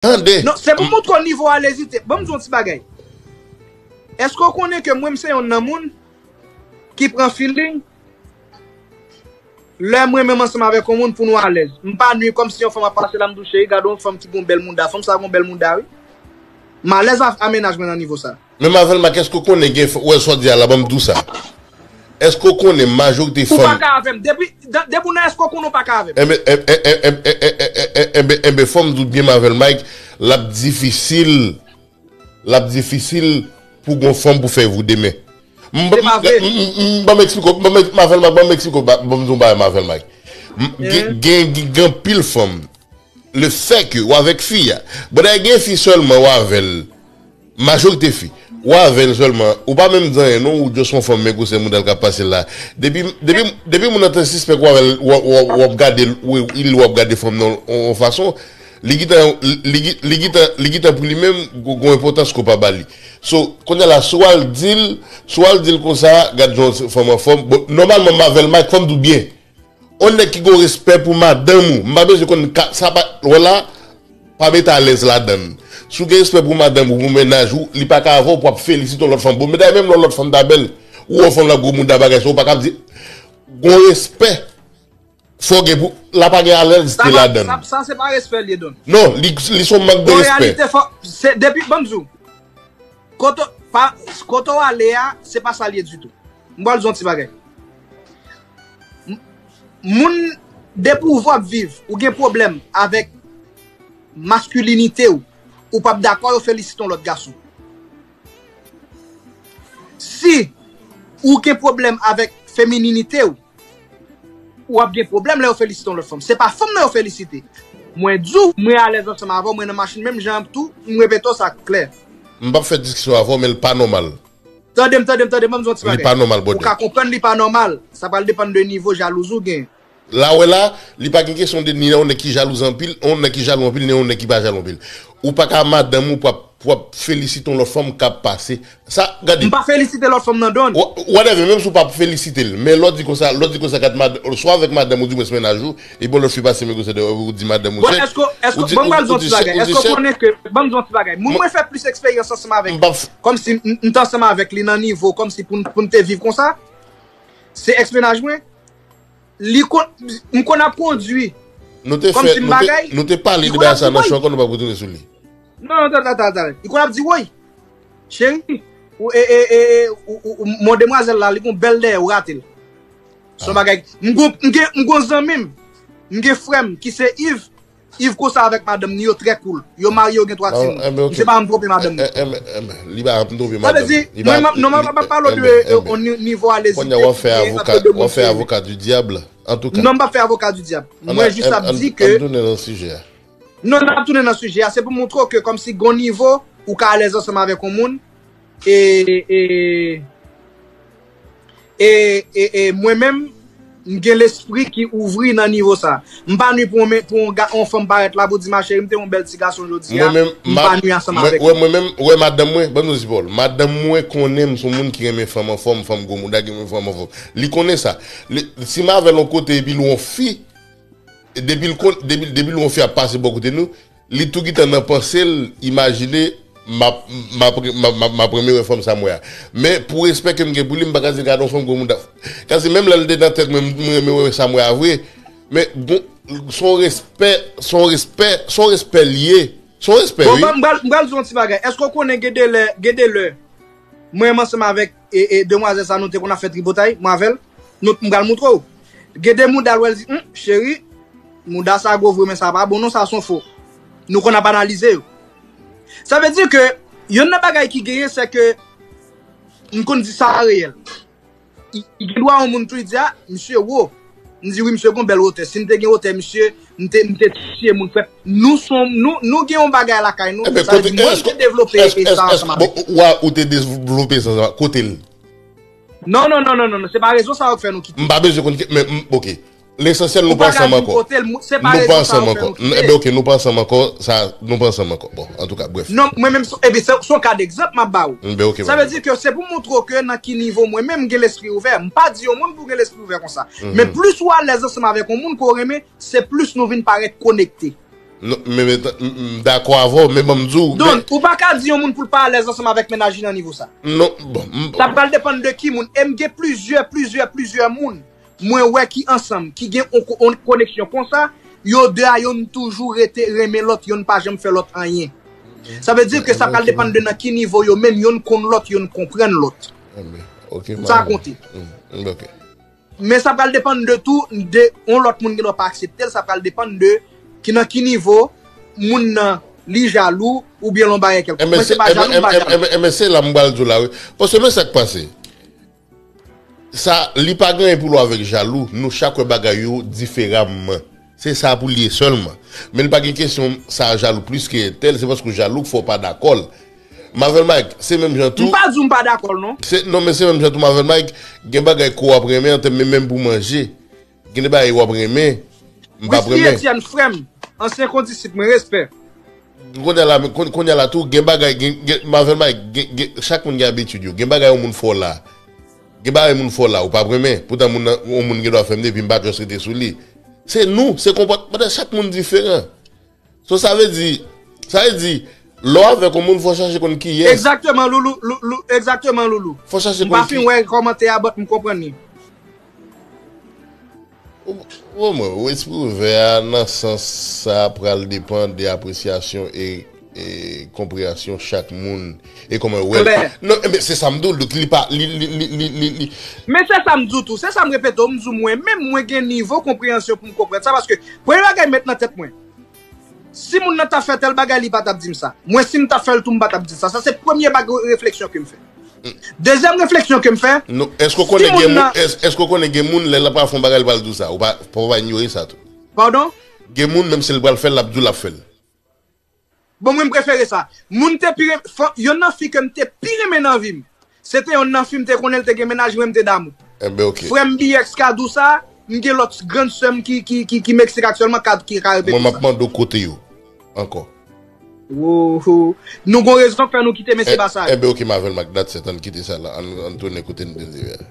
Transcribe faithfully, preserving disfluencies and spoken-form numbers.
Tande. Non, se pou montre w nivo alezite. Ban m di yon ti bagay. Èske w konnen ke mwen, m se yon nan moun ki pran feeling lè mwen menm ansanm avèk yon moun pou nou alèz? M pa nwi kòmsi yon fanm ap pase la, m di w, cheri, gade yon fanm ki gon bèl mouda. Fanm sa gon bèl mouda, wi. M alèz a, a mennaj mwen nan nivo sa. Menm avè l, Mike, èske w konnen gen fanm, wè sa w di a la, ban m di w sa. Èske w konnen majorite fanm. Ou pa ka avè m. Depi, depi w nan èske w konnen w pa ka avè m. Enben, enben, enben, enben, fò m di w byen, m avè l, Mike, l ap difisil, l ap difisil pou gon fanm pou fè vou demen. M ban m eksplike w, m avè l, Mike, ban m eksplike w, ban m di w bagay, m avè l, Mike. Gen, gen, gen anpil fanm. Le fè ke w avèk fi a. Bon, dayè gen fi sèlman w avè l. Majorite fi. W avè l sèlman. Ou pa menm di anyen non, ou just yon fanm men gwosè mouda l k ap pase l la. Depi, depi, depi moun nan te sispèk w avè l, w ap gade l, w ap gade fanm nan yon fason. Li gentan, li, li gentan, li gentan pou li menm, gon enpòtans ke w pa ba li. So, kounye a la, si w al di l, si w al di l konsa, gad jan yon fanm anfòm. Bon, nòmalman, m avè l, Mike, fò m di w byen. On nèg ki gon respè pou madanm ou, m pa bezwen konn ka, sa pa, wè la, pa mete alèz ladann. Si w gen respè pou madanm ou, pou mennaj ou, li pa ka avè w pou ap felisite yon lòt fanm. Bon, medam, menm lè yon lòt fanm ta bèl, ou wè yon fanm la gwo mouda bagay sa, ou pa ka ap di, gon respè, fò gen pou, la pa gen alèzte ladann. Sa, sa se pa respè l ye, Don. Non, li, li se yon mank de respè. An reyalite, fò, se, depi, ban m di w, Kote, pa, kote w ale a, se pa sa l ye ditou. M pral di w yon ti bagay. Moun, depi w vwa ap viv, ou gen pwoblèm avèk maskilinite w, ou p ap dakò yo felisite yon lòt gason. Si ou gen pwoblèm avèk femininite w, w ap gen pwoblèm lè yo felisite yon lòt fanm. Se pa fanm nan yo felisite. Mwen di w, mwen alèz ansanm avè w, mwen nan machin menm jan an tou, m repete w sa klè. M p ap fè diskisyon avè w, men l pa nòmal. Tande m, tande m, tande m, ban m di w yon ti bagay. Li pa nòmal, brother. Ou ka konprann li pa nòmal. Sa pral depann de nivo jalouzi w genyen. La w wè la, li pa gen kesyon de ni yon nèg ki jalouzi anpil, yon nèg ki jalou anpil, ni yon nèg ki pa jalou anpil. Ou pa ka madanm ou pou ap, pou ap felisite yon lòt fanm k ap pase. Sa, gade. M pa felisite lòt fanm nan, Don. Whatever, menm si w pa felisite l. Men lè w di konsa, lè w di konsa, gad madanm, swa avèk madanm ou dimwens mennaj ou, epi yon lòt fi pase men gwosè dèyè w, epi w di madanm ou sèk. Bon, èske, èske, ban m pral di w yon ti bagay. Èske w konnen ke, ban m di w yon ti bagay. Moun mwen fè plis eksperyans ansanm avèk, kòmsi m, m t ansanm avèk li nan nivo, kòmsi pou n, pou n te viv konsa. Se èks mennaj mwen. Li konn, m konn ap kondwi. Nou te fè, nou te, nou te pale de bagay sa nan show ankò, nou p ap retounen sou li. Non, non, tande, tande, tande. Li konn ap di, woy, cheri, ou, e, e, e, e, ou, ou, ou, mon demwazèl la, li gon bèl dèyè, ou rate l. Se yon bagay, m gon, m gen, m gon zanmi m, m gen frè m ki se Yves, Yves konsa avèk madanm ni yo trè cool. Yo marye, yo gen twa timoun. Misye pa janm twonpe madanm li. Li pa janm twonpe madanm li. Sa vle di, mwen, non, mwen pa pale w de yon nivo alezite ki gen ant de moun ki renmen. Kounye a w ap fè avoka, w ap fè avoka du diable. Antouka. Non, m p ap fè avoka du diable. Mwen jis ap di ke. Ann tounen nan sijè a. Non, n ap tounen nan sijè a. Se pou montre w ke kòmsi gon nivo, ou ka alèz ansanm avèk yon moun, e, e, e, e, e mwen menm, m gen lespri ki ouvri nan nivo sa. M pa ni pou yon, pou yon, ga- yon fanm parèt la pou di, ma chérie, m te yon bèl ti gason jodi a. Mwen menm, m pa ni ansanm avèk li. Wè mwen menm, wè madanm mwen, ban m di w, Paul, madanm mwen konnen m se yon moun ki renmen fanm anfòm, fanm gwo mouda ki renmen fanm anfòm. Li konnen sa. Li, si m avè l yon kote epi l yon fi, depi l konn, depi, depi l yon fi ap pase bò kote nou, li tou gentan nan panse l, imajine m ap, m ap, m ap, m ap, m ap renmen wè fanm sa m wè a. Men pou respè ke m gen pou li, m pa ka di l gade yon fanm gwo mouda. Paske menm lè l te nan tèt mwen, m, m renmen wè sa m wè a vre. Men gon, se yon respè, se yon respè, se yon respè l ye. Se yon respè, wi. Bon, m pral, m pral di w yon ti bagay. Èske w konnen gen de lè, gen de lè, mwen menm ansanm avèk e, e demwazèl sa nou te konn ap fè tripotay, mwen avè l, nou, m pral montre w. Gen de mouda l wè l di, hum, cheri, mouda sa gwo vre, men sa pa bon non, sa se yon fo. Nou konn ap analize yo. Sa vle di ke, youn nan bagay ki genyen, se ke m konn di sa reyèl. I, i gen dwa yon moun tou, li di, a, misye wo. M di, wi, misye gon bèl wotè. Si m te gen wotè misye, m te, m te tiye moun frèt. Nou se yon, nou, nou gen yon bagay lakay nou, sa vle di mwen m te devlope e sa ansanm avèk li. Bon, wa ou te devlope sa ansanm, kote l? Non, non, non, non, non, non, se pa rezon sa yo k fè nou kite. M pa bezwen konn, men, m, ok. Lesansyèl, nou pa ansanm ankò. Nou pa ansanm ankò. Enben, ok, nou pa ansanm ankò. Sa, nou pa ansanm ankò. Bon, antouka, brèf. Non, mwen menm, epi se, se yon ka degzanp m ap ba ou. Enben, ok. Sa vle di ke se pou montre w ke nan ki nivo mwen menm m gen lespri ouvè. M pa di yon moun pou gen lespri ouvè konsa. Men plis ou alèz ansanm avèk yon moun ke w renmen, se plis nou vin parèt konekte. Non, men, men, m, m dakò avè w, men ban m di w, men Don, ou pa ka di yon moun pou l pa alèz ansanm avèk mennaj li nan nivo sa. Non, bon, m, Sa pral depann de ki moun. E m gen plizyè, plizyè, plizyè moun mwen wè ki ansanm, ki gen on, on koneksyon konsa, yo de a yonn toujou rete renmen lòt, yonn pa janm fè lòt anyen. Sa vle di ke sa pral depann de nan ki nivo yo menm, yonn konn lòt, yonn konprann lòt. Sa konte. Men sa pral depann de tou, de yon lòt moun gen dwa pa aksepte l, sa pral depann de ki nan ki nivo moun nan li jalou oubyen l yon bagay kèlkonk. Mwen se pa jalou, m pa jalou. Enben se la m pral di w la wi. Paske men sa k pase. Sa, li pa gen anyen pou l wè avèk jalou, nou chak wè bagay yo diferaman. Se sa pou l ye sèlman. Men li pa gen kesyon sa jalou plis ke entèl, se paske w jalou k fè w pa dakò l. Marvel Mike, se menm jan tou. M pa di w m pa dakò l non. Se, non, men se menm jan tou Marvel Mike, gen bagay ke w ap renmen an tèm menm pou manje. Gen de bagay w ap renmen, m p ap renmen. Etienne, frè m, ansyen kondisip mwen, respè. Kounye a la, kounye a la tou, gen bagay, gen, gen, Marvel Mike, gen, gen, chak moun gen abitid yo. Gen bagay yon moun fè w la. Gen bagay moun fè w la, ou p ap renmen. Poutan moun nan, yon moun gen dwa fè m depi m pa just rete sou li. Se nou, se konpòt, padan chak moun diferan. So sa vle di, sa vle di, lè w avèk yon moun, fò w chache konn kiyès. Egzakteman, Loulou, Loulou, egzakteman, Loulou. Fò w chache konn ki. M pa fin wè kòmantè a, but m konprann li. Bon, mwen, espri ouvè a, nan sans sa, pral depann de apresyasyon e, e konpreyansyon chak moun e kòman yo wè l. Klè. Non, men se sa m di w, donk li pa, li, li, li, li, li, li. Men se sa m di w tou, se sa m repete w, m di w mwen, menm mwen gen nivo konpreyansyon pou m konprann sa, paske premye bagay m met nan tèt mwen. Si moun nan ta fè tèl bagay, li pa t ap di m sa. Mwen, si m ta fè l tou, m pa t ap di sa. Sa se premye bag refleksyon ke m fè. Dezyèm refleksyon ke m fè, Non, èske w konnen gen moun, èske w konnen gen moun, lè l ap fè yon bagay, li pral di w sa? Ou pa, fò w pa inyore sa tou. Padon? Gen moun, menm si l pral fè l, l ap di w l ap fè l. Bon, mwen, m prefere sa. Moun te pi ren-, fò, yonn nan fi ke m te pi renmen nan vi m. Se te yonn nan fi m te konnen l te gen mennaj, mwen, m te damou. Enben, oke. Frè m B X ka di w sa, m gen lòt grann sè m ki, ki, ki, ki Meksik aktyèlman, ka, ki ka repete sa. Mwen, m ap mande w kote yo ankò. Woho. Nou gon rezon k fè nou kite mesye Basad. Enben, oke, Marvel Mike, that's it, ann kite sa la. Ann, ann tounen kote n te ye a.